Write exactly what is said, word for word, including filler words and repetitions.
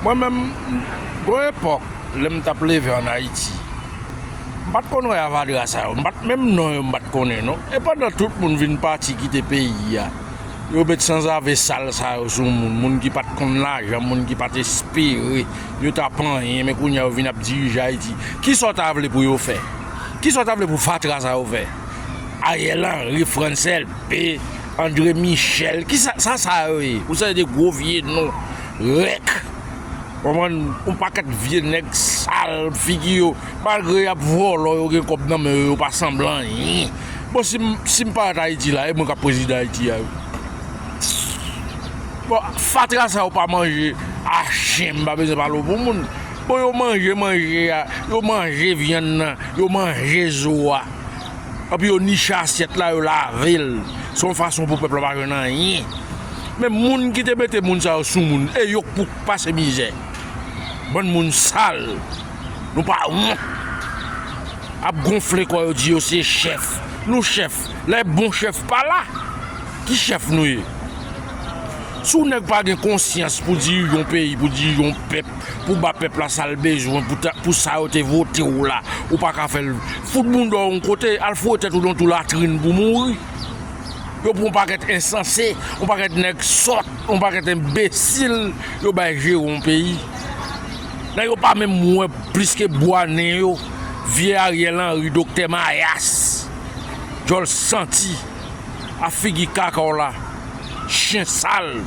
Mwen menm, gon epòk, lè m t ap leve ann Ayiti, m pa t konn wè avadra sa yo, m pa t, menm non yo m pa t konnen non. E pandan tout moun vin pati kite peyi a, yo met sanzave sal sa yo sou moun, moun ki pa t konn lajan, moun ki pa t espere yo t ap anyen, men kounye a yo vin ap dirije Ayiti. Kisa w ta vle pou yo fè? Kisa w ta vle pou fatra sa yo fè? Ariel Henry, Frantz Elbé, André Michel, kisa sa, sa yo ye? Ou se de gwo vye non, rèk. Konprann? Yon pakèt vye nèg sal figi yo. Malgre y ap vòlò, yo gen kòb nan men yo, yo pa sanble anyen. Bon, si m, si m pa t Ayiti la, e mwen k ap prezidan Ayiti a wi. Bon, fatra sa yo pa manje a chen, m pa bezwen pale w pou moun. Bon, yo manje manje a, yo manje vyann nan, yo manje zo a. Epi yo niche asyèt la, yo lave l. Se yon fason pou pèp la pa jwenn anyen. Men moun ki te mete moun sa yo sou moun, e yo k pou pase mizè. Bann moun sal. Nou pa wont. Ap gonfle kò yo, di yo se chèf. Nou chèf. Lè bon chèf pa la, ki chèf nou ye? Si w nèg pa gen konsyans pou dirije yon peyi, pou dirije yon pèp, pou ba pèp la sa l bezwen, pou ta, pou sa yo te vote w la, ou pa ka fè l. Fout bounda w yon kote, al foure tèt ou nan tou latrin pou mouri. Yo pran yon pakèt ensanse, yon pakèt nèg sòt, yon pakèt enbesil, yo bay jere yon peyi. Nèg yo pa menm wè plis ke bwa nen yo. Vye Ariel Henry, Doktè Mayas, djòl santi, a figi kaka w la, chen sal.